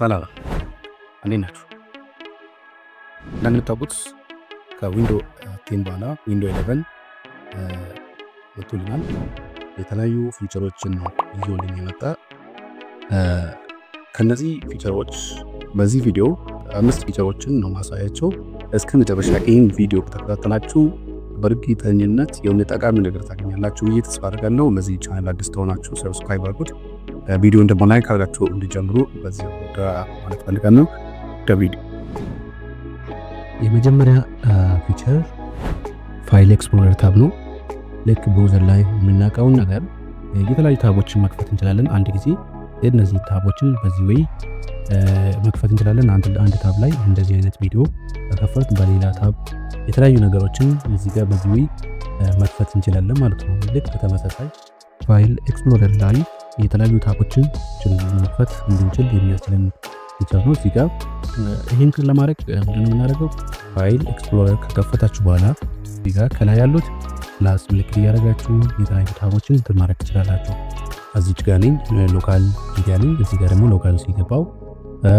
ሰላም እንዴት ናችሁ? እንደምታውቁት ከ Window 10 በኋላ Window 11 መጥቶልናል። የተለያዩ feature ኦችን ይዞልን የመጣ። ከነዚህ feature ኦች በዚህ ቪዲዮ አምስት feature ኦችን ነው ማሳያቸው። እስከ መጨረሻ ይህን ቪዲዮ ከተከታተላችሁ በእርግጠኝነት የሆነ ጠቃሚ ነገር ታገኛላችሁ ብዬ ተስፋ አደርጋለሁ። ለዚህ ቻናል አዲስ ከሆናችሁ subscribe አድርጉት። ቪዲዮን ደግሞ like አድርጋችሁ እንዲጀምሩ በዚህ ማለት ፈልጋለሁ። ቪዲዮ የመጀመሪያ feature File Explorer tab ነው። ልክ browser ላይ የምናውቀውን ነገር የተለያዩ tab ኦችን መክፈት እንችላለን። አንድ ጊዜ እነዚህ tab ኦችን በዚህ way መክፈት እንችላለን። አንድ tab ላይ እንደዚህ አይነት ቪዲዮ ከከፈት በሌላ tab የተለያዩ ነገሮችን እዚህ ጋር በዚህ way መክፈት እንችላለን ማለት ነው። ልክ በተመሳሳይ File Explorer ላይ የተለያዩ tab ኦችን መክፈት እንድንችል የሚያስችለን feature ነው። እዚህ ጋር ይሄን ለማድረግ ምንድነው የምናደርገው? File Explorer ከከፈታችሁ በኋላ እዚህ ጋር ከላይ ያሉት plus ምልክት እያደረጋችሁ የተለያዩ tab ኦችን እንትን ማድረግ ትችላላችሁ። እዚች ጋር ነኝ local D ጋር ነኝ። እዚህ ጋር ደግሞ local C ገባው።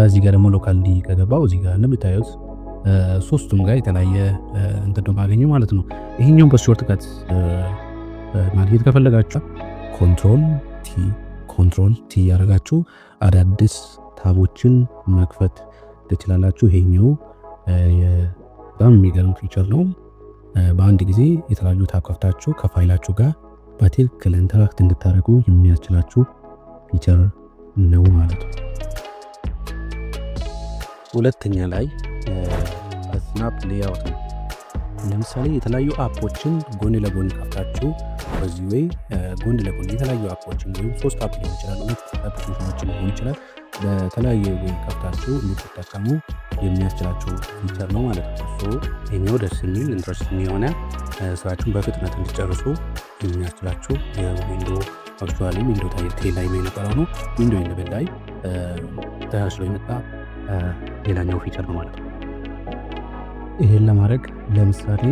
እዚህ ጋር ደግሞ local D ከገባው እዚህ ጋር እንደምታዩት ሶስቱም ጋር የተለያየ እንትን ነው የማገኘው ማለት ነው። ይሄኛውን በ shortcut ማግኘት ከፈለጋችሁ Control T Control T ያደረጋችሁ አዳዲስ tab ኦችን መክፈት ትችላላችሁ። ይሄኛው በጣም የሚገርም feature ነው። በአንድ ጊዜ የተለያዩ tab ከፍታችሁ ከፋይላችሁ ጋር በትክክል interact እንድታደርጉ የሚያስችላችሁ feature ነው ማለት ነው። ሁለተኛ ላይ snap layout ነው። ለምሳሌ የተለያዩ app ኦችን ጎን ለጎን ከፍታችሁ በዚህ way ጎን ለጎን የተለያዩ app ኦችን ወይም ሶስት app ሊሆን ይችላል፣ ሁለት application ኦችን ሊሆን ይችላል፣ በተለያየ way ከፍታችሁ እንድትጠቀሙ የሚያስችላችሁ feature ነው ማለት ነው። So ይሄኛው ደስ የሚል interesting የሆነ ስራችሁን በፍጥነት እንዲጨርሱ የሚያስችላችሁ የ Window actually Window 10 ላይ የነበረው ነው። Window 11 ላይ ተሻሽሎ የመጣ ሌላኛው feature ነው ማለት ነው። ይሄን ለማድረግ ለምሳሌ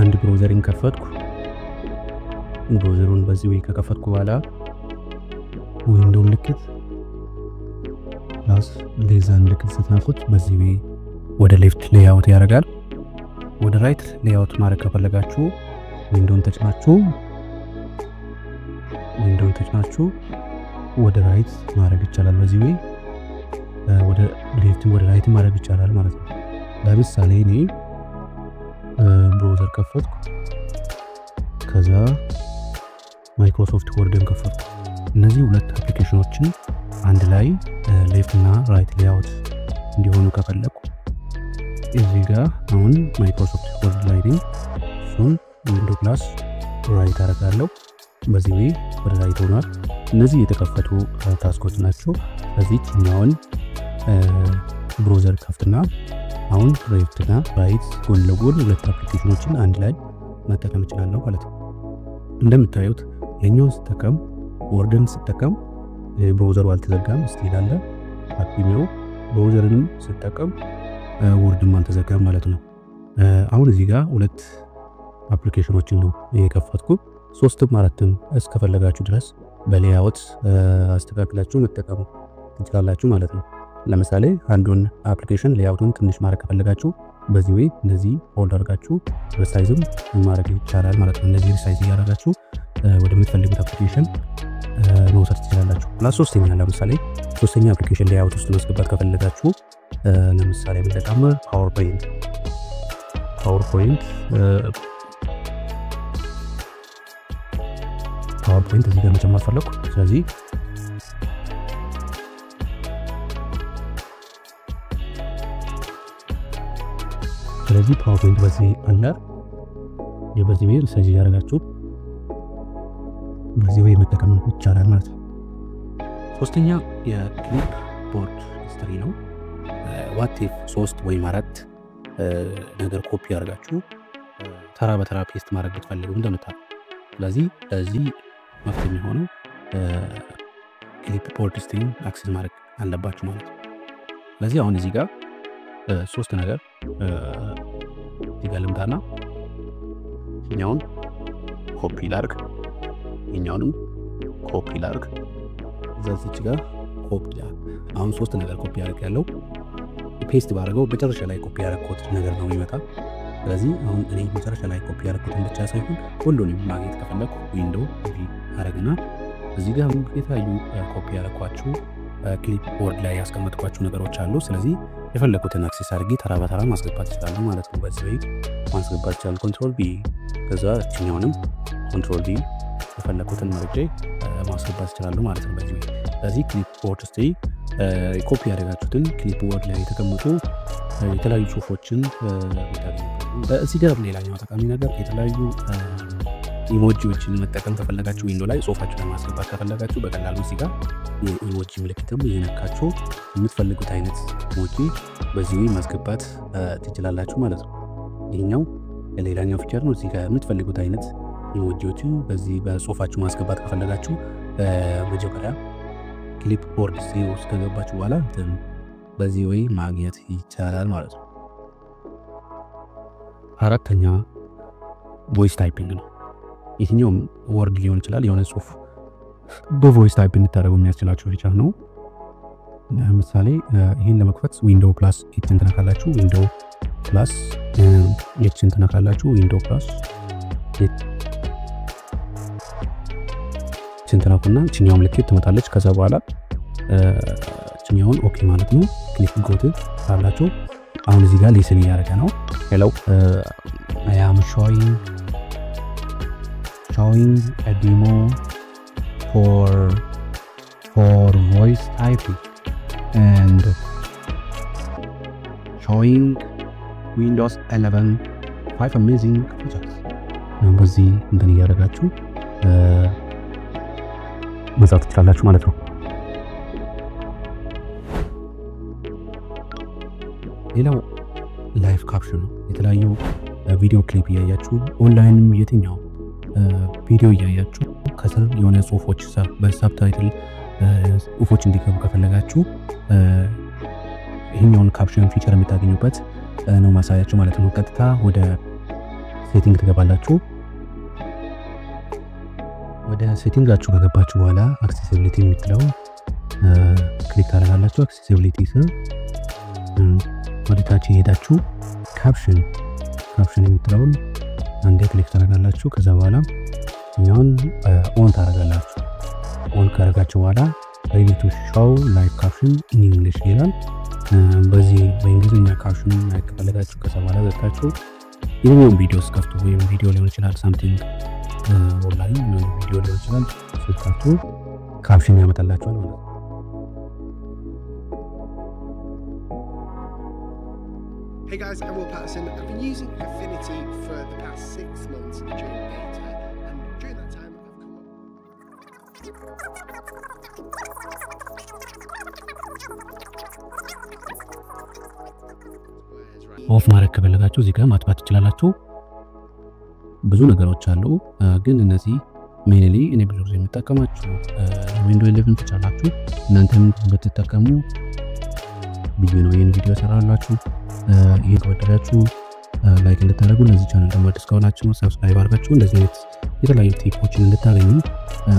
አንድ browser ን ከፈትኩ። Browser ኡን በዚህ way ከከፈትኩ በኋላ window ምልክት plus less than ምልክት ስትነኩት በዚህ way ወደ left layout ያደርጋል። ወደ right layout ማድረግ ከፈለጋችሁ ዊንዶውን ተጭናችሁ ወደ right ማድረግ ይቻላል። በዚህ way ወደ left ወደ right ማድረግ ይቻላል ማለት ነው። ለምሳሌ እኔ browser ከፈትኩ፣ ከዛ Microsoft Word ን ከፈትኩ። እነዚህ ሁለት application ኦችን አንድ ላይ left እና right layout እንዲሆኑ ከፈለኩ እዚህ ጋር አሁን Microsoft Word ላይ ነኝ። እሱን window plus right አደርጋለሁ። በዚህ way ወደ right ሆኗል። እነዚህ የተከፈቱ task ኦች ናቸው። ስለዚህ ይችኛውን browser ከፍትና አሁን left እና right ጎን ለጎን ሁለት application ኦችን አንድ ላይ መጠቀም እችላለሁ ማለት ነው። እንደምታዩት የኛውን ስጠቀም፣ Word ን ስጠቀም browser ኡ አልተዘጋም፣ still አለ active ነው። Browser ንም ስጠቀም Word ም አልተዘጋም ማለት ነው። አሁን እዚህ ጋር ሁለት application ኦችን ነው የከፈትኩ። ሶስትም አራትም እስከፈለጋችሁ ድረስ በ layout አስተካክላችሁ መጠቀም ትችላላችሁ ማለት ነው። ለምሳሌ አንዱን application layout ኡን ትንሽ ማድረግ ከፈለጋችሁ በዚህ way እንደዚህ hold አድርጋችሁ resize ም ማድረግ ይቻላል ማለት ነው። እንደዚህ resize እያደረጋችሁ ወደምትፈልጉት application መውሰድ ትችላላችሁ። Plus ሶስተኛ፣ ለምሳሌ ሶስተኛ application layout ውስጥ ማስገባት ከፈለጋችሁ ለምሳሌ ብንጨምር PowerPoint እዚህ ጋር መጨመር ፈለኩ። ስለዚህ PowerPoint በዚህ አለ። የበዚህ way resize እያደረጋችሁ በዚህ way መጠቀም ይቻላል ማለት ነው። ሶስተኛ የ clipboard history ነው። What if ሶስት ወይም አራት ነገር ኮፒ አድርጋችሁ ተራ በተራ paste ማድረግ ብትፈልጉ እንደምታ፣ ስለዚህ ለዚህ መፍትሄ የሚሆነው clipboard history ን access ማድረግ አለባችሁ ማለት ነው። ስለዚህ አሁን እዚህ ጋር ሶስት ነገር እዚህ ጋር ልምጣና ይኛውን ኮፒ ላርግ፣ ይኛውንም ኮፒ ላርግ፣ እዛ እዚች ጋር ኮፒ። አሁን ሶስት ነገር ኮፒ አድርጌያለሁ። Paste ባደርገው መጨረሻ ላይ ኮፒ ያደረኩት ነገር ነው የሚመጣ። ስለዚህ አሁን እኔ መጨረሻ ላይ ኮፒ ያደረኩትን ብቻ ሳይሆን ሁሉንም ማግኘት ከፈለኩ Window V አረግና እዚህ ጋር የተለያዩ ኮፒ ያደረኳቸው clipboard ላይ ያስቀመጥኳቸው ነገሮች አሉ። ስለዚህ የፈለኩትን access አድርጌ ተራ በተራ ማስገባት እችላለሁ ማለት ነው። በዚህ way ማስገባት እችላለሁ። Control V፣ ከዛ እችኛውንም Control V፣ የፈለኩትን መርጬ ማስገባት እችላለሁ ማለት ነው በዚህ way። ስለዚህ clipboard ስ ኮፒ ያደረጋችሁትን clipboard ላይ የተቀመጡ የተለያዩ ጽሁፎችን። እዚህ ጋር ሌላኛው ጠቃሚ ነገር የተለያዩ emoji ዎችን መጠቀም ከፈለጋችሁ፣ Window ላይ ጽሁፋችሁን ለማስገባት ከፈለጋችሁ በቀላሉ እዚህ ጋር የ emoji ምልክትም እየነካችሁ የምትፈልጉት አይነት emoji በዚህ ማስገባት ትችላላችሁ ማለት ነው። ይህኛው ሌላኛው feature ነው። እዚህ ጋር የምትፈልጉት አይነት emoji ዎችን በዚህ በጽሁፋችሁ ማስገባት ከፈለጋችሁ መጀመሪያ clipboard ውስጥ ከገባችሁ በኋላ በዚህ way ማግኘት ይቻላል ማለት ነው። አራተኛ voice typing ነው። የትኛውም Word ሊሆን ይችላል፣ የሆነ ጽሁፍ በ voice type እንድታደርጉ የሚያስችላችሁ feature ነው። ለምሳሌ ይህን ለመክፈት Window plus H ን ትነካላችሁ። Window plus H ን ትነካላችሁ። Window plus H ን ትነኩና ችኛው ምልክት ትመጣለች። ከዛ በኋላ ችኛውን okay ማለት ነው። Click got ካላችሁ አሁን እዚህ ጋር listen እያደረገ ነው። "Hello, I am showing a demo for voice typing and showing Windows 11 five amazing features." በዚህ እንትን እያደረጋችሁ መጻፍ ትችላላችሁ ማለት ነው። ሌላው live caption ነው። የተለያዩ ቪዲዮ ክሊፕ እያያችሁ፣ ኦንላይንም የትኛው ቪዲዮ እያያችሁ ከስር የሆነ ጽሁፎች በ subtitle ጽሁፎች እንዲገቡ ከፈለጋችሁ ይህኛውን caption feature የምታገኙበት ነው ማሳያችሁ ማለት ነው። ቀጥታ ወደ setting ትገባላችሁ። ወደ setting ኣችሁ ከገባችሁ በኋላ accessibility የምትለው click ታደርጋላችሁ። Accessibility ስር ወደ ታች ሄዳችሁ caption የምትለውን አንዴ click ታደርጋላችሁ። ከዛ በኋላ እኛውን on ታደርጋላችሁ። On ካደረጋችሁ በኋላ "Ready to show live caption in English" ይላል። በዚህ በእንግሊዝኛ caption ማየት ከፈለጋችሁ ከዛ በኋላ ዘግታችሁ የትኛውን ቪዲዮ ስከፍቱ ወይም ቪዲዮ ሊሆን ይችላል፣ something online ቪዲዮ ሊሆን ይችላል፣ ስትከፍቱ caption ያመጣላችኋል ማለት ነው። Hey guys, I'm Will Patterson. I've been using Affinity for the past 6 months during beta, and during that time, I've come up. Squares, right? Off ማድረግ ከፈለጋችሁ እዚህ ጋር ማጥፋት ትችላላችሁ። ብዙ ነገሮች አሉ፣ ግን እነዚህ mainly እኔ ብዙ ጊዜ የምጠቀማችሁ Window 11 ትችላላችሁ። እናንተም ብትጠቀሙ ብዬ ነው ይህን ቪዲዮ ሰራላችሁ። ይህን ከወደዳችሁ like እንድታደርጉ፣ ለዚህ ቻናል ደግሞ አዲስ ከሆናችሁ subscribe አድርጋችሁ እንደዚህ አይነት የተለያዩ tip ኦችን እንድታገኙ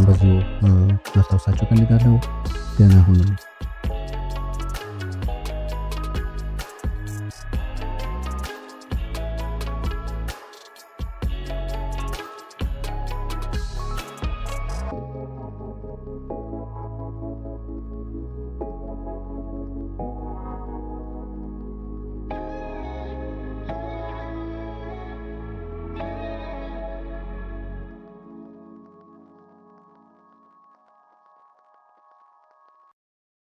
በዚሁ ማስታወሳችሁ እፈልጋለሁ። ደህና ሁኑልኝ።